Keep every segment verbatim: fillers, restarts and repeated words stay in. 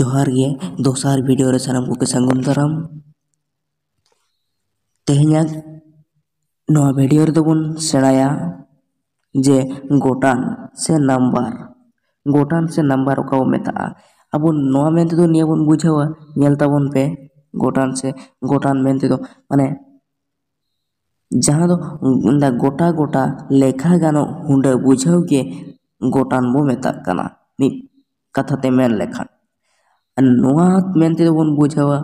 ᱡᱚᱦᱟᱨ ᱜᱮ, ᱫᱚᱥᱟᱨ ᱵᱷᱤᱰᱤᱭᱳ ᱨᱮ ᱥᱟᱱᱟᱢ ᱠᱚᱜᱮ ᱥᱟᱹᱜᱩᱱ ᱫᱟᱨᱟᱢ᱾ ᱛᱮᱦᱮᱧᱟᱜ ᱱᱚᱣᱟ ᱵᱷᱤᱰᱤᱭᱳ ᱨᱮᱫᱚ ᱵᱚᱱ ᱥᱮᱬᱟᱭᱟ ᱡᱮ ᱜᱚᱴᱟᱱ ᱥᱮ ᱱᱟᱢᱵᱟᱨ᱾ ᱜᱚᱴᱟᱱ ᱥᱮ ᱱᱟᱢᱵᱟᱨ ᱚᱠᱟ ᱵᱚ ᱢᱮᱛᱟᱜᱼᱟ? ᱟᱵᱚ ᱱᱚᱣᱟ ᱢᱮᱱ ᱛᱮᱫᱚ ᱱᱤᱭᱟᱹ ᱵᱚᱱ ᱵᱩᱡᱷᱟᱹᱣᱟ, ᱧᱮᱞ ᱛᱟᱵᱚᱱ ᱯᱮ, ᱜᱚᱴᱟᱱ ᱥᱮ ᱜᱚᱴᱟᱱ ᱢᱮᱱ ᱛᱮᱫᱚ ᱢᱟᱱᱮ ᱡᱟᱦᱟᱸ ᱫᱚ ᱜᱚᱴᱟ ᱜᱚᱴᱟ ᱞᱮᱠᱷᱟ ᱜᱟᱱᱚᱜ ᱦᱩᱸᱰᱟᱹ ᱵᱩᱡᱷᱟᱹᱣ ᱜᱮ ᱜᱚᱴᱟᱱ ᱵᱚ ᱢᱮᱛᱟᱜ ᱠᱟᱱᱟ, ᱢᱤᱫ ᱠᱟᱛᱷᱟ ᱛᱮ ᱢᱮᱱ ᱞᱮᱠᱷᱟᱱ᱾ ᱟᱨ ᱱᱚᱣᱟ ᱢᱮᱱ ᱛᱮᱫᱚ ᱵᱚᱱ ᱵᱩᱡᱷᱟᱹᱣᱟ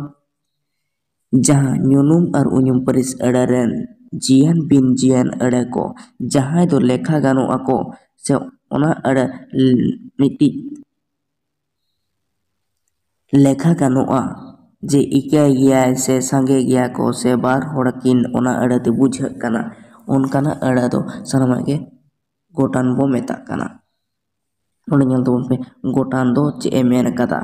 ᱡᱟᱦᱟᱸ ᱧᱩᱱᱩᱢ ᱟᱨ ᱩᱧᱩᱢ ᱯᱟᱹᱨᱤᱥ ᱟᱹᱲᱟᱹ ᱨᱮᱱ ᱡᱤᱭᱟᱹᱱ ᱵᱤᱱ ᱡᱤᱭᱟᱹᱱ ᱟᱹᱲᱟᱹ ᱠᱚ, ᱡᱟᱦᱟᱸᱭ ᱫᱚ ᱞᱮᱠᱷᱟ ᱜᱟᱱᱚᱜ ᱟᱠᱚ ᱥᱮ ᱚᱱᱟ ᱟᱹᱲᱟᱹ ᱢᱤᱫᱴᱤᱡ ᱞᱮᱠᱷᱟ ᱜᱟᱱᱚᱜᱼᱟ ᱡᱮ ᱤᱠᱟᱹᱭ ᱜᱮᱭᱟᱭ ᱥᱮ ᱥᱟᱸᱜᱮ ᱜᱮᱭᱟ ᱠᱚ ᱥᱮ ᱵᱟᱨ ᱦᱚᱲ ᱠᱤᱱ ᱚᱱᱟ ᱟᱹᱲᱟᱹ ᱛᱮ ᱵᱩᱡᱷᱟᱹᱜ ᱠᱟᱱᱟ, ᱚᱱᱠᱟᱱᱟᱜ ᱟᱹᱲᱟᱹ ᱫᱚ ᱥᱟᱱᱟᱢᱟᱜ ᱜᱮ ᱜᱚᱴᱟᱱ ᱵᱚ ᱢᱮᱛᱟᱜ ᱠᱟᱱᱟ᱾ ᱱᱚᱰᱮ ᱧᱮᱞ ᱛᱟᱵᱚᱱ ᱯᱮ, ᱜᱚᱴᱟᱱ ᱫᱚ ᱪᱮᱫ ᱮ ᱢᱮᱱ ᱟᱠᱟᱫᱟ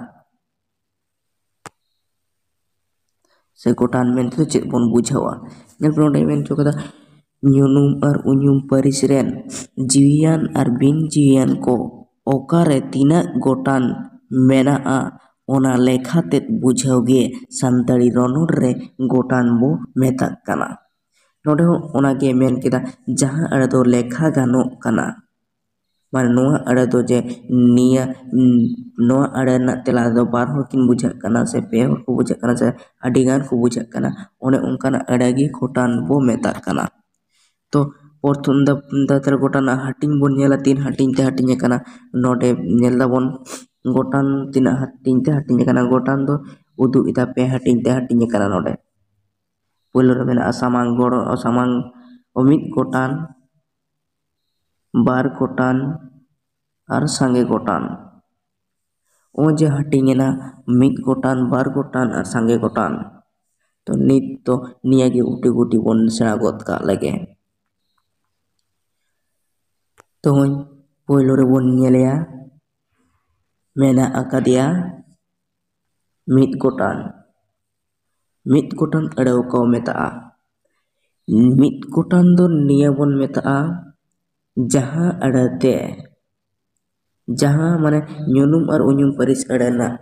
ᱥᱮ ᱜᱚᱴᱟᱱ ᱢᱮᱱᱛᱮ ᱫᱚ ᱪᱮᱫ ᱵᱚᱱ ᱵᱩᱡᱷᱟᱹᱣᱟ? ᱧᱮᱞ ᱯᱮ, ᱱᱚᱰᱮ ᱢᱮᱱ ᱦᱚᱪᱚ ᱠᱟᱫᱟ, ᱧᱩᱱᱩᱢ ᱟᱨ ᱩᱧᱩᱢ ᱯᱟᱹᱨᱤᱥ ᱨᱮᱱ ᱡᱤᱣᱤᱭᱟᱱ ᱟᱨ ᱵᱤᱱ ᱡᱤᱣᱤᱭᱟᱱ ᱠᱚ ᱚᱠᱟᱨᱮ ᱛᱤᱱᱟᱹᱜ ᱜᱚᱴᱟᱱ ᱢᱮᱱᱟᱜᱼᱟ, ᱚᱱᱟ ᱞᱮᱠᱷᱟ ᱛᱮᱫ ᱵᱩᱡᱷᱟᱹᱣ ᱜᱮ ᱥᱟᱱᱛᱟᱲᱤ ᱨᱚᱱᱚᱲ ᱨᱮ ᱜᱚᱴᱟᱱ ᱵᱚ ᱢᱮᱛᱟᱜ ᱠᱟᱱᱟ᱾ ᱱᱚᱰᱮ ᱦᱚᱸ ᱚᱱᱟᱜᱮ ᱢᱮᱱ ᱠᱮᱫᱟ, ᱡᱟᱦᱟᱸ ᱟᱹᱲᱟᱹ ᱫᱚ ᱞᱮᱠᱷᱟ ᱜᱟᱱᱚᱜ ᱠᱟᱱᱟ, ᱢᱟᱱᱮ ᱱᱚᱣᱟ ᱟᱹᱲᱟᱹ ᱫᱚ ᱡᱮ ᱱᱤᱭᱟᱹ, ᱩᱸ, ᱱᱚᱣᱟ ᱟᱹᱲᱟᱹ ᱨᱮᱱᱟᱜ ᱛᱮᱞᱟ ᱫᱚ ᱵᱟᱨ ᱦᱚᱲ ᱠᱤᱱ ᱵᱩᱡᱷᱟᱹᱜ ᱠᱟᱱᱟ ᱥᱮ ᱯᱮ ᱦᱚᱲ ᱠᱚ ᱵᱩᱡᱷᱟᱹᱜ ᱠᱟᱱᱟ ᱥᱮ ᱟᱹᱰᱤ ᱜᱟᱱ ᱠᱚ ᱵᱩᱡᱷᱟᱹᱜ ᱠᱟᱱᱟ, ᱚᱱᱮ ᱚᱱᱠᱟᱱᱟᱜ ᱟᱹᱲᱟᱹ ᱜᱮ ᱜᱚᱴᱟᱱ ᱵᱚ ᱢᱮᱛᱟᱜ ᱠᱟᱱᱟ᱾ ᱛᱚ ᱯᱨᱚᱛᱷᱚᱢ ᱫᱚ, ᱫᱚ ᱛᱟᱦᱞᱮ ᱜᱚᱴᱟᱱᱟᱜ ᱦᱟᱹᱴᱤᱧ ᱵᱚᱱ ᱧᱮᱞᱟ, ᱛᱤᱱ ᱦᱟᱹᱴᱤᱧ ᱛᱮ ᱦᱟᱹᱴᱤᱧ ᱟᱠᱟᱱᱟ᱾ ᱱᱚᱰᱮ ᱧᱮᱞ ᱫᱟᱵᱚᱱ ᱜᱚᱴᱟᱱ ᱛᱤᱱᱟᱹᱜ ᱦᱟᱹᱴᱤᱧ ᱛᱮ ᱦᱟᱹᱴᱤᱧ ᱟᱠᱟᱱᱟ, ᱜᱚᱴᱟᱱ ᱫᱚ ᱩᱫᱩᱜ ᱮᱫᱟ, ᱯᱮ ᱦᱟᱹᱴᱤᱧ ᱛᱮ ᱦᱟᱹᱴᱤᱧ ᱟᱠᱟᱱᱟ᱾ ᱱᱚᱰᱮ ᱯᱳᱭᱞᱳ ᱨᱮ ᱢᱮᱱᱟᱜᱼᱟ ᱥᱟᱢᱟᱝ ᱜᱚᱲᱚ, ᱥᱟᱢᱟᱝ ᱢᱤᱫ ᱜᱚᱴᱟᱱ, ᱵᱟᱨ ᱜᱚᱴᱟᱱ ᱟᱨ ᱥᱟᱸᱜᱮ ᱜᱚᱴᱟᱱ᱾ ᱱᱚᱜᱼᱚᱭ ᱡᱮ ᱦᱟᱹᱴᱤᱧ ᱮᱱᱟ ᱢᱤᱫ ᱜᱚᱴᱟᱱ, ᱵᱟᱨ ᱜᱚᱴᱟᱱ ᱟᱨ ᱥᱟᱸᱜᱮ ᱜᱚᱴᱟᱱ, ᱛᱚ ᱱᱤᱛ ᱫᱚ ᱱᱤᱭᱟᱹ ᱜᱮ ᱩᱴᱤ ᱜᱩᱴᱤ ᱵᱚᱱ ᱥᱮᱬᱟ ᱜᱚᱫ ᱠᱟᱜ ᱞᱮᱜᱮ᱾ ᱛᱚᱦᱚᱧ ᱯᱳᱭᱞᱳ ᱨᱮᱵᱚᱱ ᱧᱮᱞᱮᱭᱟ, ᱢᱮᱱᱟᱜ ᱟᱠᱟᱫᱮᱭᱟ ᱢᱤᱫ ᱜᱚᱴᱟᱱ᱾ ᱢᱤᱫ ᱜᱚᱴᱟᱱ ᱟᱹᱲᱟᱹ ᱠᱚ ᱢᱮᱛᱟᱜᱼᱟ᱾ ᱢᱤᱫ ᱜᱚᱴᱟᱝ ᱫᱚ ᱱᱤᱭᱟᱹ ᱵᱚᱱ ᱢᱮᱛᱟᱜᱼᱟ ᱡᱟᱦᱟᱸ ᱟᱹᱲᱟᱹᱛᱮ, ᱡᱟᱦᱟᱸ ᱢᱟᱱᱮ ᱧᱩᱱᱩᱢ ᱟᱨ ᱩᱧᱩᱢ ᱯᱟᱹᱨᱤᱥ ᱟᱹᱲᱟᱹ ᱨᱮᱱᱟᱜ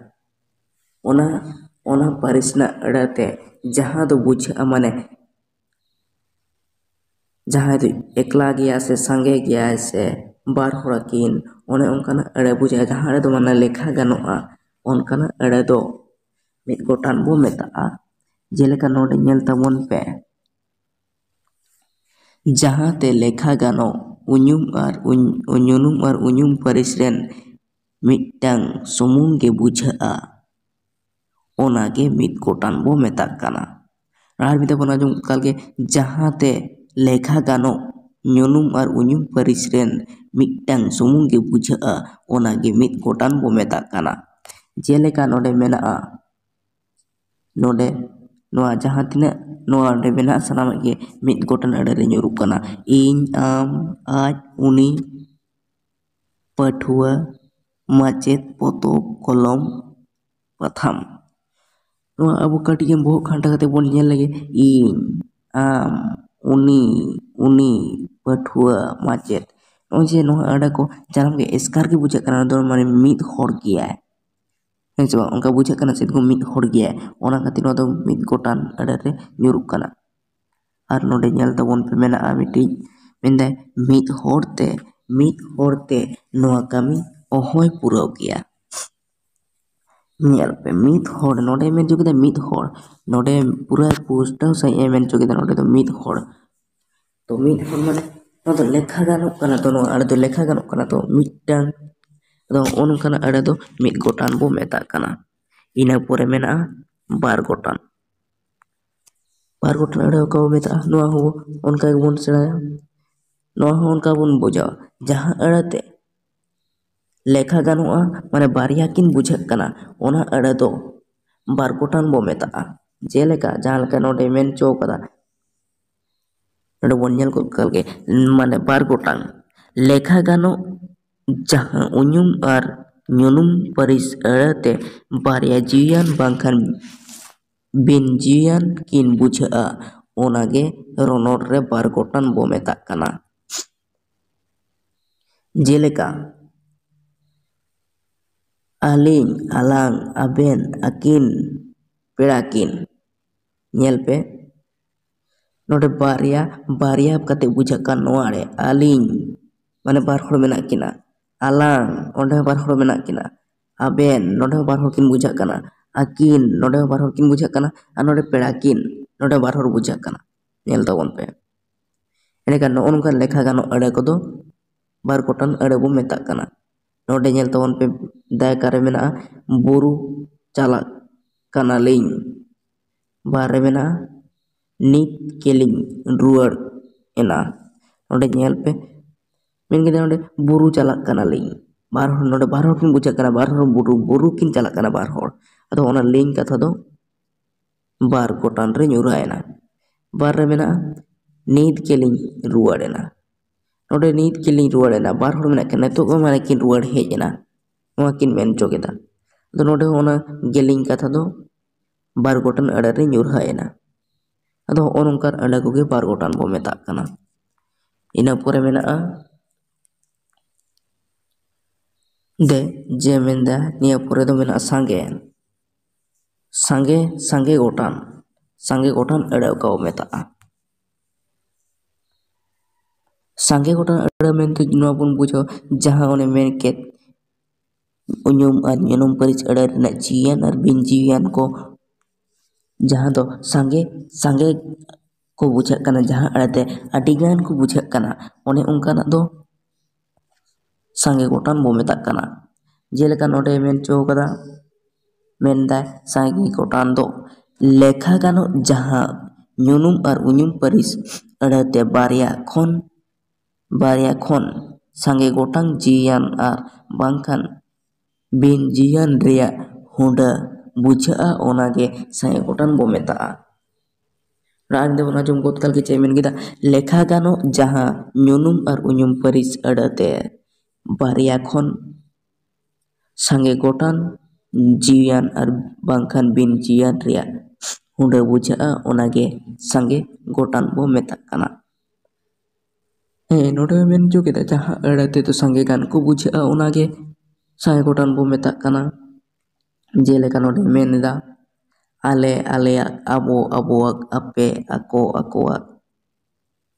ᱚᱱᱟ, ᱚᱱᱟ ᱯᱟᱹᱨᱤᱥ ᱨᱮᱱᱟᱜ ᱟᱹᱲᱟᱹᱛᱮ ᱡᱟᱦᱟᱸ ᱫᱚ ᱵᱩᱡᱷᱟᱹᱜᱼᱟ, ᱢᱟᱱᱮ ᱡᱟᱦᱟᱸᱭ ᱫᱚ ᱮᱠᱞᱟ ᱜᱮᱭᱟ ᱥᱮ ᱥᱟᱸᱜᱮ ᱜᱮᱭᱟᱭ ᱥᱮ ᱵᱟᱨ ᱦᱚᱲ ᱟᱹᱠᱤᱱ, ᱚᱱᱮ ᱚᱱᱠᱟᱱᱟᱜ ᱟᱹᱲᱟᱹ ᱵᱩᱡᱷᱟᱹᱜᱼᱟ, ᱡᱟᱦᱟᱸ ᱟᱹᱲᱟᱹ ᱫᱚ ᱢᱟᱱᱮ ᱞᱮᱠᱷᱟ ᱜᱟᱱᱚᱜᱼᱟ, ᱚᱱᱠᱟᱱᱟᱜ ᱟᱹᱲᱟᱹ ᱫᱚ ᱢᱤᱫ ᱜᱚᱴᱟᱝ ᱵᱚ ᱢᱮᱛᱟᱜᱼᱟ᱾ ᱡᱮᱞᱮᱠᱟ ᱱᱚᱰᱮ ᱧᱮᱞ ᱛᱟᱵᱚᱱ ᱯᱮ, ᱡᱟᱦᱟᱸ ᱛᱮ ᱞᱮᱠᱷᱟ ᱜᱟᱱᱚᱜ ᱩᱧᱩᱢ ᱟᱨ ᱩᱧ-, ᱧᱩᱱᱩᱢ ᱟᱨ ᱩᱧᱩᱢ ᱯᱟᱹᱨᱤᱥ ᱨᱮᱱ ᱢᱤᱫᱴᱟᱝ ᱥᱩᱢᱩᱝ ᱜᱮ ᱵᱩᱡᱷᱟᱹᱜᱼᱟ, ᱚᱱᱟ ᱜᱮ ᱢᱤᱫ ᱜᱚᱴᱟᱝ ᱵᱚ ᱢᱮᱛᱟᱜ ᱠᱟᱱᱟ᱾ ᱟᱨ ᱢᱤᱫ ᱫᱷᱟᱣ ᱵᱚᱱ ᱟᱸᱡᱚᱢ ᱠᱟᱜ ᱜᱮ, ᱡᱟᱦᱟᱸ ᱛᱮ ᱞᱮᱠᱷᱟ ᱜᱟᱱᱚᱜ ᱧᱩᱱᱩᱢ ᱟᱨ ᱩᱧᱩᱢ ᱯᱟᱹᱨᱤᱥ ᱨᱮᱱ ᱢᱤᱫᱴᱟᱝ ᱥᱩᱢᱩᱝ ᱜᱮ ᱵᱩᱡᱷᱟᱹᱜᱼᱟ, ᱚᱱᱟ ᱜᱮ ᱢᱤᱫ ᱜᱚᱴᱟᱝ ᱵᱚ ᱢᱮᱛᱟᱜ ᱠᱟᱱᱟ᱾ ᱡᱮᱞᱮᱠᱟ ᱱᱚᱰᱮ ᱢᱮᱱᱟᱜᱼᱟ, ᱱᱚᱰᱮ ᱱᱚᱣᱟ ᱡᱟᱦᱟᱸ ᱛᱤᱱᱟᱹᱜ ᱱᱚᱣᱟ ᱱᱚᱰᱮ ᱢᱮᱱᱟᱜᱼᱟ, ᱥᱟᱱᱟᱢᱟᱜ ᱜᱮ ᱢᱤᱫ ᱜᱚᱴᱟᱝ ᱟᱹᱲᱟᱹ ᱨᱮ ᱧᱩᱨᱩᱜ ᱠᱟᱱᱟ᱾ ᱤᱧ, ᱟᱢ, ᱟᱡ, ᱩᱱᱤ, ᱯᱟᱹᱴᱷᱩᱣᱟᱹ, ᱢᱟᱪᱮᱫ, ᱯᱚᱛᱚᱵ, ᱠᱚᱞᱚᱢ, ᱯᱟᱛᱷᱟᱢ᱾ ᱱᱚᱣᱟ ᱟᱵᱚ ᱠᱟᱹᱴᱤᱡ ᱜᱮ ᱵᱚᱦᱚᱜ ᱠᱷᱟᱱᱴᱟ ᱠᱟᱛᱮ ᱵᱚᱱ ᱧᱮᱞ ᱞᱮᱜᱮ, ᱤᱧ, ᱟᱢ, ᱩᱱᱤ, ᱩᱱᱤ, ᱯᱟᱹᱴᱷᱩᱣᱟᱹ, ᱢᱟᱪᱮᱫ᱾ ᱱᱚᱜᱼᱚᱭ ᱡᱮ ᱱᱚᱣᱟ ᱟᱹᱲᱟᱹ ᱠᱚ ᱡᱟᱱᱟᱢ ᱜᱮ ᱮᱥᱠᱟᱨ ᱜᱮ ᱵᱩᱡᱷᱟᱹᱜ ᱠᱟᱱᱟ, ᱱᱚᱣᱟ ᱫᱚ ᱢᱟᱱᱮ ᱢᱤᱫ ᱦᱚᱲ ᱜᱮᱭᱟᱭ, ᱦᱮᱸ ᱥᱮ ᱵᱟᱝ? ᱚᱱᱠᱟ ᱵᱩᱡᱷᱟᱹᱜ ᱠᱟᱱᱟ ᱥᱮ ᱢᱤᱫ ᱦᱚᱲ ᱜᱮᱭᱟᱭ, ᱚᱱᱟ ᱠᱷᱟᱹᱛᱤᱨ ᱱᱚᱣᱟ ᱫᱚ ᱢᱤᱫ ᱜᱚᱴᱟᱝ ᱟᱹᱲᱟᱹ ᱨᱮ ᱧᱩᱨᱩᱜ ᱠᱟᱱᱟ᱾ ᱟᱨ ᱱᱚᱰᱮ ᱧᱮᱞ ᱛᱟᱵᱚᱱ ᱯᱮ, ᱢᱮᱱᱟᱜᱼᱟ ᱢᱤᱫᱴᱤᱡ, ᱢᱮᱱᱫᱟᱭ, ᱢᱤᱫ ᱦᱚᱲ ᱛᱮ, ᱢᱤᱫ ᱦᱚᱲ ᱛᱮ ᱱᱚᱣᱟ ᱠᱟᱹᱢᱤ ᱚᱦᱚᱭ ᱯᱩᱨᱟᱹᱣ ᱠᱮᱭᱟ᱾ ᱧᱮᱞ ᱯᱮ, ᱢᱤᱫ ᱦᱚᱲ, ᱱᱚᱰᱮ ᱢᱮᱱ ᱦᱚᱪᱚ ᱠᱮᱫᱟ ᱢᱤᱫ ᱦᱚᱲ, ᱱᱚᱰᱮ ᱯᱩᱨᱟᱹ ᱯᱩᱥᱴᱟᱹᱣ ᱥᱟᱺᱦᱤᱡ ᱮ ᱢᱮᱱ ᱦᱚᱪᱚ ᱠᱮᱫᱟ, ᱱᱚᱰᱮ ᱫᱚ ᱢᱤᱫ ᱦᱚᱲ᱾ ᱛᱚ ᱢᱤᱫ ᱦᱚᱲ ᱢᱟᱱᱮ ᱱᱚᱣᱟ ᱫᱚ ᱞᱮᱠᱷᱟ ᱜᱟᱱᱚᱜ ᱠᱟᱱᱟ, ᱛᱚ ᱱᱚᱣᱟ ᱟᱹᱲᱟᱹ ᱫᱚ ᱞᱮᱠᱷᱟ ᱜᱟᱱᱚᱜ ᱠᱟᱱᱟ, ᱛᱚ ᱢᱤᱫᱴᱟᱝ, ᱟᱫᱚ ᱱᱚᱜᱼᱚ ᱱᱚᱝᱠᱟᱱᱟᱜ ᱟᱹᱲᱟᱹ ᱫᱚ ᱢᱤᱫ ᱜᱚᱴᱟᱝ ᱵᱚ ᱢᱮᱛᱟᱜ ᱠᱟᱱᱟ᱾ ᱤᱱᱟᱹ ᱯᱚᱨᱮ ᱢᱮᱱᱟᱜᱼᱟ ᱵᱟᱨ ᱜᱚᱴᱟᱝ᱾ ᱵᱟᱨ ᱜᱚᱴᱟᱝ ᱟᱹᱲᱟᱹ ᱚᱠᱟ ᱵᱚ ᱢᱮᱛᱟᱜᱼᱟ, ᱱᱚᱣᱟ ᱦᱚᱸ ᱚᱱᱠᱟ ᱜᱮᱵᱚᱱ ᱥᱮᱬᱟᱭᱟ᱾ ᱱᱚᱣᱟ ᱦᱚᱸ ᱚᱱᱠᱟ ᱵᱚᱱ ᱵᱩᱡᱷᱟᱹᱣᱟ, ᱡᱟᱦᱟᱸ ᱟᱹᱲᱟᱹ ᱛᱮ ᱞᱮᱠᱷᱟ ᱜᱟᱱᱚᱜᱼᱟ, ᱢᱟᱱᱮ ᱵᱟᱨᱭᱟ ᱠᱤᱱ ᱵᱩᱡᱷᱟᱹᱜ ᱠᱟᱱᱟ, ᱚᱱᱟ ᱟᱹᱲᱟᱹ ᱫᱚ ᱵᱟᱨ ᱜᱚᱴᱟᱝ ᱵᱚ ᱢᱮᱛᱟᱜᱼᱟ᱾ ᱡᱮᱞᱮᱠᱟ ᱡᱟᱦᱟᱸ ᱞᱮᱠᱟ ᱱᱚᱰᱮ ᱢᱮᱱ ᱦᱚᱪᱚ ᱠᱟᱫᱟ, ᱱᱚᱰᱮ ᱵᱚᱱ ᱧᱮᱞ ᱜᱚᱫ ᱠᱟᱜ ᱜᱮ, ᱢᱟᱱᱮ ᱵᱟᱨ ᱜᱚᱴᱟᱝ ᱞᱮᱠᱷᱟ ᱜᱟᱱᱚᱜ ᱡᱟᱦᱟᱸ ᱩᱧᱩᱢ ᱟᱨ ᱧᱩᱱᱩᱢ ᱯᱟᱹᱨᱤᱥ ᱟᱹᱲᱟᱹᱛᱮ ᱵᱟᱨᱭᱟ ᱡᱤᱣᱤᱭᱟᱱ ᱵᱟᱝᱠᱷᱟᱱ ᱵᱤᱱ ᱡᱤᱣᱤᱭᱟᱱ ᱠᱤᱱ ᱵᱩᱡᱷᱟᱹᱜᱼᱟ, ᱚᱱᱟᱜᱮ ᱨᱚᱱᱚᱲ ᱨᱮ ᱵᱟᱨ ᱜᱚᱴᱟᱝ ᱵᱚ ᱢᱮᱛᱟᱜ ᱠᱟᱱᱟ᱾ ᱡᱮᱞᱮᱠᱟ, ᱟᱹᱞᱤᱧ, ᱟᱞᱟᱝ, ᱟᱵᱮᱱ, ᱟᱹᱠᱤᱱ, ᱯᱮᱲᱟ ᱠᱤᱱ᱾ ᱧᱮᱞ ᱯᱮ, ᱱᱚᱰᱮ ᱵᱟᱨᱭᱟ, ᱵᱟᱨᱭᱟ ᱠᱟᱛᱮ ᱵᱩᱡᱷᱟᱹᱜ ᱠᱟᱱ ᱱᱚᱣᱟ ᱨᱮ ᱟᱹᱞᱤᱧ, ᱢᱟᱱᱮ ᱵᱟᱨ ᱦᱚᱲ ᱢᱮᱱᱟᱜ ᱠᱤᱱᱟ, ᱟᱞᱟᱝ, ᱚᱸᱰᱮ ᱦᱚᱸ ᱵᱟᱨ ᱦᱚᱲ ᱢᱮᱱᱟᱜ ᱠᱤᱱᱟ, ᱟᱵᱮᱱ, ᱱᱚᱰᱮ ᱦᱚᱸ ᱵᱟᱨ ᱦᱚᱲ ᱠᱤᱱ ᱵᱩᱡᱷᱟᱹᱜ ᱠᱟᱱᱟ, ᱟᱹᱠᱤᱱ, ᱱᱚᱰᱮ ᱦᱚᱸ ᱵᱟᱨ ᱦᱚᱲ ᱠᱤᱱ ᱵᱩᱡᱷᱟᱹᱜ ᱠᱟᱱᱟ, ᱟᱨ ᱱᱚᱰᱮ ᱯᱮᱲᱟ ᱠᱤᱱ, ᱱᱚᱰᱮ ᱵᱟᱨ ᱦᱚᱲ ᱵᱩᱡᱷᱟᱹᱜ ᱠᱟᱱᱟ᱾ ᱧᱮᱞ ᱛᱟᱵᱚᱱ ᱯᱮ᱾ ᱮᱸᱰᱮᱠᱷᱟᱱ ᱱᱚᱜᱼᱚ ᱱᱚᱝᱠᱟᱱ ᱞᱮᱠᱷᱟ ᱜᱟᱱᱚᱜ ᱟᱹᱲᱟᱹ ᱠᱚᱫᱚ ᱵᱟᱨ ᱜᱚᱴᱟᱝ ᱟᱹᱲᱟᱹ ᱵᱚᱱ ᱢᱮᱛᱟᱜ ᱠᱟᱱᱟ᱾ ᱱᱚᱰᱮ ᱧᱮᱞ ᱛᱟᱵᱚᱱ ᱯᱮ, ᱫᱟᱭᱠᱟ ᱨᱮ ᱢᱮᱱᱟᱜᱼᱟ ᱵᱩᱨᱩ ᱪᱟᱞᱟᱜ ᱠᱟᱱᱟᱞᱤᱧ᱾ ᱵᱟᱨ ᱨᱮ ᱢᱮᱱᱟᱜᱼᱟ ᱱᱤᱛ ᱜᱮᱞᱤᱧ ᱨᱩᱣᱟᱹᱲ ᱮᱱᱟ᱾ ᱱᱚᱰᱮ ᱧᱮᱞ ᱯᱮ, ᱢᱮᱱ ᱠᱮᱫᱟ ᱱᱚᱰᱮ ᱵᱩᱨᱩ ᱪᱟᱞᱟᱜ ᱠᱟᱱᱟᱞᱤᱧ᱾ ᱵᱟᱨ ᱦᱚᱲ, ᱱᱚᱰᱮ ᱵᱟᱨ ᱦᱚᱲ ᱠᱤᱱ ᱵᱩᱡᱷᱟᱹᱜ ᱠᱟᱱᱟ, ᱵᱟᱨ ᱦᱚᱲ ᱵᱩᱨᱩ, ᱵᱩᱨᱩ ᱠᱤᱱ ᱪᱟᱞᱟᱜ ᱠᱟᱱᱟ ᱵᱟᱨ ᱦᱚᱲ᱾ ᱟᱫᱚ ᱚᱱᱟ ᱞᱤᱧ ᱠᱟᱛᱷᱟ ᱫᱚ ᱵᱟᱨ ᱜᱚᱴᱟᱝ ᱨᱮ ᱧᱩᱨᱦᱟᱹᱭᱮᱱᱟ᱾ ᱵᱟᱨ ᱨᱮ ᱢᱮᱱᱟᱜᱼᱟ ᱱᱤᱛ ᱜᱮᱞᱤᱧ ᱨᱩᱣᱟᱹᱲ ᱮᱱᱟ᱾ ᱱᱚᱰᱮ ᱱᱤᱛ ᱜᱮᱞᱤᱧ ᱨᱩᱣᱟᱹᱲ ᱮᱱᱟ, ᱵᱟᱨ ᱦᱚᱲ ᱢᱮᱱᱟᱜ ᱠᱤᱱᱟ, ᱱᱤᱛᱚᱜ ᱜᱮ ᱢᱟᱱᱮ ᱠᱤᱱ ᱨᱩᱣᱟᱹᱲ ᱦᱮᱡ ᱮᱱᱟ, ᱱᱚᱣᱟ ᱠᱤᱱ ᱢᱮᱱ ᱦᱚᱪᱚ ᱠᱮᱫᱟ᱾ ᱟᱫᱚ ᱱᱚᱰᱮ ᱦᱚᱸ ᱚᱱᱟ ᱜᱮᱞᱤᱧ ᱠᱟᱛᱷᱟ ᱫᱚ ᱵᱟᱨ ᱜᱚᱴᱟᱝ ᱟᱹᱲᱟᱹ ᱨᱮ ᱧᱩᱨᱦᱟᱹᱭᱮᱱᱟ᱾ ᱟᱫᱚ ᱦᱚᱸᱜᱼᱚ ᱱᱚᱝᱠᱟᱱ ᱟᱹᱲᱟᱹ ᱠᱚᱜᱮ ᱵᱟᱨ ᱜᱚᱴᱟᱝ ᱵᱚ ᱢᱮᱛᱟᱜ ᱠᱟᱱᱟ᱾ ᱤᱱᱟᱹ ᱯᱚᱨᱮ ᱢᱮᱱᱟᱜᱼᱟ ᱫᱮ, ᱡᱮ ᱢᱮᱱᱫᱟ ᱱᱤᱭᱟᱹ ᱯᱚᱨᱮ ᱫᱚ ᱢᱮᱱᱟᱜᱼᱟ ᱥᱟᱸᱜᱮ᱾ ᱥᱟᱸᱜᱮ, ᱥᱟᱸᱜᱮ ᱜᱚᱴᱟᱝ, ᱥᱟᱸᱜᱮ ᱜᱚᱴᱟᱝ ᱟᱹᱲᱟᱹ ᱚᱠᱟ ᱵᱚ ᱢᱮᱛᱟᱜᱼᱟ? ᱥᱟᱸᱜᱮ ᱜᱚᱴᱟᱝ ᱟᱹᱲᱟᱹ ᱢᱮᱱᱛᱮ ᱱᱚᱣᱟ ᱵᱚᱱ ᱵᱩᱡᱷᱟᱹᱣᱟ, ᱡᱟᱦᱟᱸ ᱚᱱᱮ ᱢᱮᱱ ᱠᱮᱫ, ᱩᱧᱩᱢ ᱟᱨ ᱧᱩᱱᱩᱢ ᱯᱟᱹᱨᱤᱥ ᱟᱹᱲᱟᱹ ᱨᱮᱱᱟᱜ ᱡᱤᱣᱤᱭᱟᱱ ᱟᱨ ᱵᱤᱱ ᱡᱤᱣᱤᱭᱟᱱ ᱠᱚ, ᱡᱟᱦᱟᱸ ᱫᱚ ᱥᱟᱸᱜᱮ, ᱥᱟᱸᱜᱮ ᱠᱚ ᱵᱩᱡᱷᱟᱹᱜ ᱠᱟᱱᱟ, ᱡᱟᱦᱟᱸ ᱟᱹᱲᱟᱹᱛᱮ ᱟᱹᱰᱤᱜᱟᱱ ᱠᱚ ᱵᱩᱡᱷᱟᱹᱜ ᱠᱟᱱᱟ, ᱚᱱᱮ ᱚᱱᱠᱟᱱᱟᱜ ᱫᱚ ᱥᱟᱸᱜᱮ ᱜᱚᱴᱟᱝ ᱵᱚ ᱢᱮᱛᱟᱜ ᱠᱟᱱᱟ᱾ ᱡᱮᱞᱮᱠᱟ ᱱᱚᱰᱮ ᱢᱮᱱ ᱦᱚᱪᱚ ᱠᱟᱫᱟ, ᱢᱮᱱᱫᱟᱭ ᱥᱟᱸᱜᱮ ᱜᱚᱴᱟᱝ ᱫᱚ ᱞᱮᱠᱷᱟ ᱜᱟᱱᱚᱜ ᱡᱟᱦᱟᱸ ᱧᱩᱱᱩᱢ ᱟᱨ ᱩᱧᱩᱢ ᱯᱟᱹᱨᱤᱥ ᱟᱹᱲᱟᱹᱛᱮ ᱵᱟᱨᱭᱟ ᱠᱷᱚᱱ, ᱵᱟᱨᱭᱟ ᱠᱷᱚᱱ ᱥᱟᱸᱜᱮ ᱜᱚᱴᱟᱝ ᱡᱤᱣᱤᱭᱟᱱ ᱟᱨ ᱵᱟᱝᱠᱷᱟᱱ ᱵᱤᱱ ᱡᱤᱣᱤᱭᱟᱱ ᱨᱮᱭᱟᱜ ᱦᱩᱰᱟᱹ ᱵᱩᱡᱷᱟᱹᱜᱼᱟ, ᱚᱱᱟᱜᱮ ᱥᱟᱸᱜᱮ ᱜᱚᱴᱟᱝ ᱵᱚ ᱢᱮᱛᱟᱜᱼᱟ᱾ ᱨᱟᱜ ᱫᱚᱵᱚᱱ ᱟᱸᱡᱚᱢ ᱜᱚᱫ ᱠᱟᱜ ᱜᱮ, ᱪᱮᱫ ᱢᱮᱱ ᱠᱮᱫᱟ? ᱞᱮᱠᱷᱟ ᱜᱟᱱᱚᱜ ᱡᱟᱦᱟᱸ ᱧᱩᱱᱩᱢ ᱟᱨ ᱩᱧᱩᱢ ᱯᱟᱹᱨᱤᱥ ᱟᱹᱲᱟᱹᱛᱮ ᱵᱟᱨᱭᱟ ᱠᱷᱚᱱ ᱥᱟᱸᱜᱮ ᱜᱚᱴᱟᱝ ᱡᱤᱣᱤᱭᱟᱱ ᱟᱨ ᱵᱟᱝᱠᱷᱟᱱ ᱵᱤᱱ ᱡᱤᱣᱤᱭᱟᱱ ᱨᱮᱭᱟᱜ ᱦᱩᱰᱟᱹ ᱵᱩᱡᱷᱟᱹᱜᱼᱟ, ᱚᱱᱟᱜᱮ ᱥᱟᱸᱜᱮ ᱜᱚᱴᱟᱱ ᱵᱚ ᱢᱮᱛᱟᱜ ᱠᱟᱱᱟ᱾ ᱦᱮᱸ, ᱱᱚᱰᱮ ᱢᱮᱱ ᱦᱚᱪᱚ ᱠᱮᱫᱟ, ᱡᱟᱦᱟᱸ ᱟᱹᱲᱟᱹ ᱛᱮᱫᱚ ᱥᱟᱸᱜᱮ ᱜᱟᱱ ᱠᱚ ᱵᱩᱡᱷᱟᱹᱜᱼᱟ, ᱚᱱᱟᱜᱮ ᱥᱟᱸᱜᱮ ᱜᱚᱴᱟᱱ ᱵᱚ ᱢᱮᱛᱟᱜ ᱠᱟᱱᱟ᱾ ᱡᱮᱞᱮᱠᱟ ᱱᱚᱰᱮ ᱢᱮᱱ ᱮᱫᱟ, ᱟᱞᱮ, ᱟᱞᱮᱭᱟᱜ, ᱟᱵᱚ, ᱟᱵᱚᱣᱟᱜ, ᱟᱯᱮ, ᱟᱠᱚ, ᱟᱠᱚᱣᱟᱜ,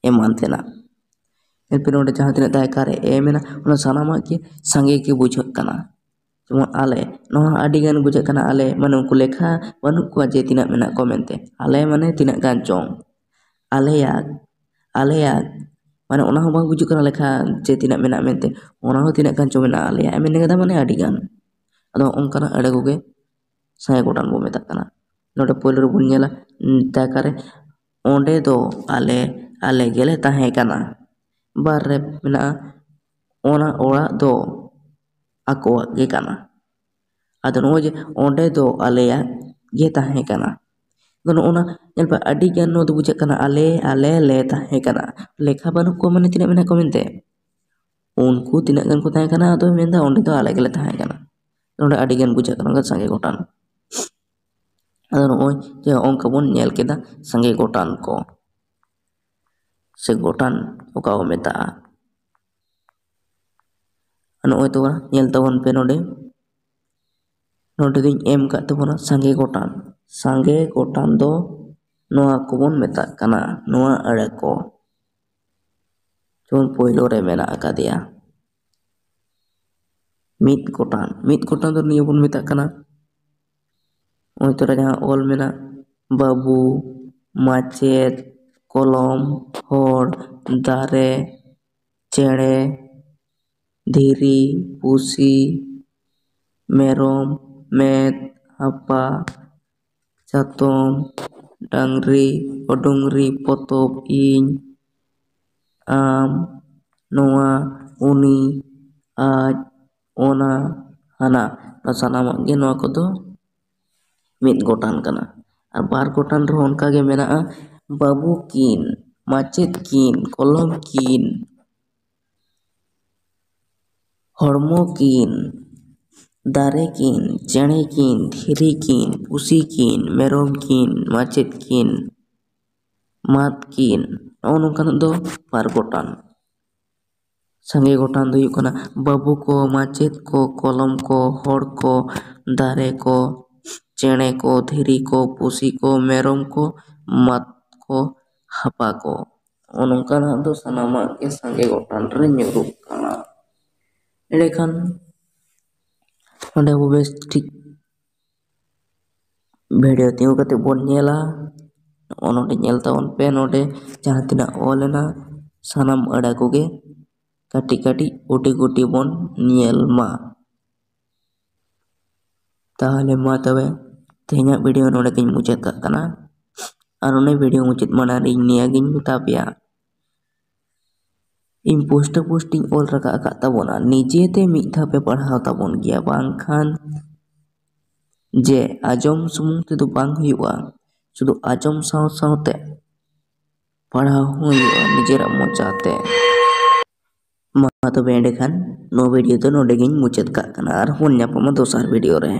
ᱮᱢᱟᱱ ᱛᱮᱱᱟᱜ᱾ ᱮᱨᱯᱚᱨᱮ ᱱᱚᱰᱮ ᱡᱟᱦᱟᱸ ᱛᱤᱱᱟᱹᱜ ᱫᱟᱭᱠᱟ ᱨᱮ ᱮ ᱢᱮᱱᱟᱜ, ᱚᱱᱟ ᱥᱟᱱᱟᱢᱟᱜ ᱜᱮ ᱥᱟᱸᱜᱮ ᱜᱮ ᱵᱩᱡᱷᱟᱹᱜ ᱠᱟᱱᱟ᱾ ᱡᱮᱢᱚᱱ ᱟᱞᱮ, ᱱᱚᱣᱟ ᱦᱚᱸ ᱟᱹᱰᱤ ᱜᱟᱱ ᱵᱩᱡᱷᱟᱹᱜ ᱠᱟᱱᱟ, ᱟᱞᱮ ᱢᱟᱱᱮ ᱩᱱᱠᱩ ᱞᱮᱠᱷᱟ ᱵᱟᱹᱱᱩᱜ ᱠᱚᱣᱟ ᱡᱮ ᱛᱤᱱᱟᱹᱜ ᱢᱮᱱᱟᱜ ᱠᱚᱣᱟ ᱢᱮᱱᱛᱮ, ᱟᱞᱮ ᱢᱟᱱᱮ ᱛᱤᱱᱟᱹᱜ ᱜᱟᱱ ᱪᱚᱝ, ᱟᱞᱮᱭᱟᱜ, ᱟᱞᱮᱭᱟᱜ, ᱢᱟᱱᱮ ᱚᱱᱟ ᱦᱚᱸ ᱵᱟᱝ ᱵᱩᱡᱩᱜ ᱠᱟᱱᱟ ᱞᱮᱠᱷᱟ ᱡᱮ ᱛᱤᱱᱟᱹᱜ ᱢᱮᱱᱟᱜᱼᱟ ᱢᱮᱱᱛᱮ, ᱚᱱᱟ ᱦᱚᱸ ᱛᱤᱱᱟᱹᱜ ᱜᱟᱱ ᱪᱚᱝ ᱢᱮᱱᱟᱜᱼᱟ ᱟᱞᱮᱭᱟᱜ, ᱢᱮᱱ ᱠᱟᱫᱟ ᱢᱟᱱᱮ ᱟᱹᱰᱤ ᱜᱟᱱ᱾ ᱟᱫᱚ ᱚᱱᱠᱟᱱᱟᱜ ᱟᱹᱲᱟᱹ ᱠᱚᱜᱮ ᱥᱟᱸᱜᱮ ᱜᱚᱴᱟᱱ ᱵᱚ ᱢᱮᱛᱟᱜ ᱠᱟᱱᱟ᱾ ᱱᱚᱰᱮ ᱯᱳᱭᱞᱳ ᱨᱮᱵᱚᱱ ᱧᱮᱞᱟ, ᱩᱸ, ᱫᱟᱠᱟ ᱨᱮ, ᱚᱸᱰᱮ ᱫᱚ ᱟᱞᱮ, ᱟᱞᱮ ᱜᱮᱞᱮ ᱛᱟᱦᱮᱸ ᱠᱟᱱᱟ᱾ ᱵᱟᱨ ᱨᱮ ᱢᱮᱱᱟᱜᱼᱟ, ᱚᱱᱟ ᱚᱲᱟᱜ ᱫᱚ ᱟᱠᱚᱣᱟᱜ ᱜᱮ ᱠᱟᱱᱟ᱾ ᱟᱫᱚ ᱱᱚᱜᱼᱚᱭ ᱡᱮ ᱚᱸᱰᱮ ᱫᱚ ᱟᱞᱮᱭᱟᱜ ᱜᱮ ᱛᱟᱦᱮᱸ ᱠᱟᱱᱟ, ᱟᱫᱚ ᱱᱚᱜᱼᱚ ᱱᱟ ᱧᱮᱞ ᱯᱮ, ᱟᱹᱰᱤ ᱜᱟᱱ ᱱᱚᱣᱟ ᱫᱚ ᱵᱩᱡᱷᱟᱹᱜ ᱠᱟᱱᱟ, ᱟᱞᱮ, ᱟᱞᱮ ᱞᱮ ᱛᱟᱦᱮᱸ ᱠᱟᱱᱟ᱾ ᱞᱮᱠᱷᱟ ᱵᱟᱹᱱᱩᱜ ᱠᱚᱣᱟ, ᱢᱟᱱᱮ ᱛᱤᱱᱟᱹᱜ ᱢᱮᱱᱟᱜ ᱠᱚᱣᱟ ᱢᱮᱱᱛᱮ᱾ ᱩᱱᱠᱩ ᱛᱤᱱᱟᱹᱜ ᱜᱟᱱ ᱠᱚ ᱛᱟᱦᱮᱸ ᱠᱟᱱᱟ, ᱟᱫᱚᱭ ᱢᱮᱱᱫᱟ, ᱚᱸᱰᱮ ᱫᱚ ᱟᱞᱮ ᱜᱮᱞᱮ ᱛᱟᱦᱮᱸ ᱠᱟᱱᱟ᱾ ᱱᱚᱰᱮ ᱟᱹᱰᱤ ᱜᱟᱱ ᱵᱩᱡᱷᱟᱹᱜ ᱠᱟᱱᱟ, ᱥᱟᱸᱜᱮ ᱜᱚᱴᱟᱱ᱾ ᱟᱫᱚ ᱱᱚᱜᱼᱚᱭ ᱡᱮ ᱦᱚᱸᱜᱼᱚ ᱱᱚᱝᱠᱟ ᱵᱚᱱ ᱧᱮᱞ ᱠᱮᱫᱟ ᱥᱟᱸᱜᱮ ᱜᱚᱴᱟᱱ ᱠᱚ, ᱥᱮ ᱜᱚᱴᱟᱱ ᱚᱠᱟ ᱠᱚ ᱢᱮᱛᱟᱜᱼᱟ᱾ ᱱᱚᱜᱼᱚᱭ ᱛᱚ ᱧᱮᱞ ᱛᱟᱵᱚᱱ ᱯᱮ ᱱᱚᱰᱮ, ᱱᱚᱰᱮ ᱫᱚᱧ ᱮᱢ ᱠᱟᱜ ᱛᱟᱵᱚᱱᱟ ᱥᱟᱸᱜᱮ ᱜᱚᱴᱟᱱ᱾ ᱥᱟᱸᱜᱮ ᱜᱚᱴᱟᱱ ᱫᱚ ᱱᱚᱣᱟ ᱠᱚᱵᱚᱱ ᱢᱮᱛᱟᱜ ᱠᱟᱱᱟ, ᱱᱚᱣᱟ ᱟᱹᱲᱟᱹ ᱠᱚ᱾ ᱡᱮᱢᱚᱱ ᱯᱳᱭᱞᱳ ᱨᱮ ᱢᱮᱱᱟᱜ ᱟᱠᱟᱫᱮᱭᱟ ᱢᱤᱫ ᱜᱚᱴᱟᱱ᱾ ᱢᱤᱫ ᱜᱚᱴᱟᱱ ᱫᱚ ᱱᱤᱭᱟᱹ ᱵᱚᱱ ᱢᱮᱛᱟᱜ ᱠᱟᱱᱟ, ᱱᱚᱜᱼᱚᱭ ᱛᱚᱨᱟ ᱡᱟᱦᱟᱸ ᱚᱞ ᱢᱮᱱᱟᱜ, ᱵᱟᱹᱵᱩ, ᱢᱟᱪᱮᱫ, ᱠᱚᱞᱚᱢ, ᱦᱚᱲ, ᱫᱟᱨᱮ, ᱪᱮᱬᱮ, ᱫᱷᱤᱨᱤ, ᱯᱩᱥᱤ, ᱢᱮᱨᱚᱢ, ᱢᱮᱫ, ᱦᱟᱯᱟ, ᱪᱟᱛᱚᱢ, ᱰᱟᱝᱨᱤ, ᱰᱩᱝᱨᱤ, ᱯᱚᱛᱚᱵ, ᱤᱧ, ᱟᱢ, ᱱᱚᱣᱟ, ᱩᱱᱤ, ᱟᱡ, ᱚᱱᱟ, ᱦᱟᱱᱟ, ᱱᱚᱣᱟ ᱥᱟᱱᱟᱢᱟᱜ ᱜᱮ ᱱᱚᱣᱟ ᱠᱚᱫᱚ ᱢᱤᱫ ᱜᱚᱴᱟᱱ ᱠᱟᱱᱟ᱾ ᱟᱨ ᱵᱟᱨ ᱜᱚᱴᱟᱱ ᱨᱮᱦᱚᱸ ᱚᱱᱠᱟᱜᱮ ᱢᱮᱱᱟᱜᱼᱟ, ᱵᱟᱹᱵᱩ ᱠᱤᱱ, ᱢᱟᱪᱮᱫ ᱠᱤᱱ, ᱠᱚᱞᱚᱢ ᱠᱤᱱ, ᱦᱚᱲᱢᱚ ᱠᱤᱱ, ᱫᱟᱨᱮ ᱠᱤᱱ, ᱪᱮᱬᱮ ᱠᱤᱱ, ᱫᱷᱤᱨᱤ ᱠᱤᱱ, ᱯᱩᱥᱤ ᱠᱤᱱ, ᱢᱮᱨᱚᱢ ᱠᱤᱱ, ᱢᱟᱪᱮᱫ ᱠᱤᱱ, ᱢᱟᱫ ᱠᱤᱱ, ᱱᱚᱜᱼᱚ ᱱᱚᱝᱠᱟᱱᱟᱜ ᱫᱚ ᱵᱟᱨ ᱜᱚᱴᱟᱝ᱾ ᱥᱟᱸᱜᱮ ᱜᱚᱴᱟᱝ ᱫᱚ ᱦᱩᱭᱩᱜ ᱠᱟᱱᱟ ᱵᱟᱹᱵᱩ ᱠᱚ, ᱢᱟᱪᱮᱫ ᱠᱚ, ᱠᱚᱞᱚᱢ ᱠᱚ, ᱦᱚᱲ ᱠᱚ, ᱫᱟᱨᱮ ᱠᱚ, ᱪᱮᱬᱮ ᱠᱚ, ᱫᱷᱤᱨᱤ ᱠᱚ, ᱯᱩᱥᱤ ᱠᱚ, ᱢᱮᱨᱚᱢ ᱠᱚ, ᱢᱟᱫ ᱠᱚ, ᱦᱟᱯᱟ ᱠᱚ᱾ ᱱᱚᱜᱼᱚ ᱱᱚᱝᱠᱟᱱᱟᱜ ᱫᱚ ᱥᱟᱱᱟᱢᱟᱜ ᱜᱮ ᱥᱟᱸᱜᱮ ᱜᱚᱴᱟᱝ ᱨᱮ ᱧᱩᱨᱩᱜ ᱠᱟᱱᱟ᱾ ᱮᱸᱰᱮᱠᱷᱟᱱ ᱚᱸᱰᱮ ᱟᱵᱚ ᱵᱮᱥ ᱴᱷᱤᱠ ᱵᱷᱤᱰᱤᱭᱳ ᱛᱤᱸᱜᱩ ᱠᱟᱛᱮ ᱵᱚᱱ ᱧᱮᱞᱟ᱾ ᱱᱚᱜᱼᱚ ᱱᱚᱰᱮ ᱧᱮᱞ ᱛᱟᱵᱚᱱ ᱯᱮ, ᱱᱚᱰᱮ ᱡᱟᱦᱟᱸ ᱛᱤᱱᱟᱹᱜ ᱚᱞ ᱮᱱᱟ ᱥᱟᱱᱟᱢ ᱟᱹᱲᱟᱹ ᱠᱚᱜᱮ ᱠᱟᱹᱴᱤᱡ ᱠᱟᱹᱴᱤᱡ ᱠᱩᱴᱤ ᱠᱩᱴᱤ ᱵᱚᱱ ᱧᱮᱞ ᱢᱟ᱾ ᱛᱟᱦᱚᱞᱮ ᱢᱟ ᱛᱚᱵᱮ ᱛᱮᱦᱮᱧᱟᱜ ᱵᱷᱤᱰᱤᱭᱳ ᱱᱚᱰᱮ ᱜᱤᱧ ᱢᱩᱪᱟᱹᱫ ᱠᱟᱜ ᱠᱟᱱᱟ᱾ ᱟᱨ ᱚᱱᱮ ᱵᱷᱤᱰᱤᱭᱳ ᱢᱩᱪᱟᱹᱫ ᱢᱟᱲᱟᱝ ᱨᱮ ᱤᱧ ᱱᱤᱭᱟᱹ ᱜᱤᱧ ᱢᱮᱛᱟ ᱯᱮᱭᱟ, ᱤᱧ ᱯᱳᱥᱴ ᱯᱳᱥᱴ ᱤᱧ ᱚᱞ ᱨᱟᱠᱟᱵ ᱟᱠᱟᱫ ᱛᱟᱵᱚᱱᱟ, ᱱᱤᱡᱮᱛᱮ ᱢᱤᱫ ᱫᱷᱟᱣ ᱯᱮ ᱯᱟᱲᱦᱟᱣ ᱛᱟᱵᱚᱱ ᱜᱮᱭᱟ, ᱵᱟᱝᱠᱷᱟᱱ ᱡᱮ ᱟᱸᱡᱚᱢ ᱥᱩᱢᱩᱝ ᱛᱮᱫᱚ ᱵᱟᱝ ᱦᱩᱭᱩᱜᱼᱟ, ᱥᱩᱫᱷᱩ ᱟᱸᱡᱚᱢ ᱥᱟᱶ ᱥᱟᱶᱛᱮ ᱯᱟᱲᱦᱟᱣ ᱦᱚᱸ ᱦᱩᱭᱩᱜᱼᱟ ᱱᱤᱡᱮᱨᱟᱜ ᱢᱚᱪᱟᱛᱮ᱾ ᱢᱟ ᱛᱚᱵᱮ ᱮᱸᱰᱮᱠᱷᱟᱱ ᱱᱚᱣᱟ ᱵᱷᱤᱰᱤᱭᱳ ᱫᱚ ᱱᱚᱰᱮ ᱜᱤᱧ ᱢᱩᱪᱟᱹᱫ ᱠᱟᱜ ᱠᱟᱱᱟ, ᱟᱨᱦᱚᱸ ᱵᱚᱱ ᱧᱟᱯᱟᱢᱟ ᱫᱚᱥᱟᱨ ᱵᱷᱤᱰᱤᱭᱳ ᱨᱮ᱾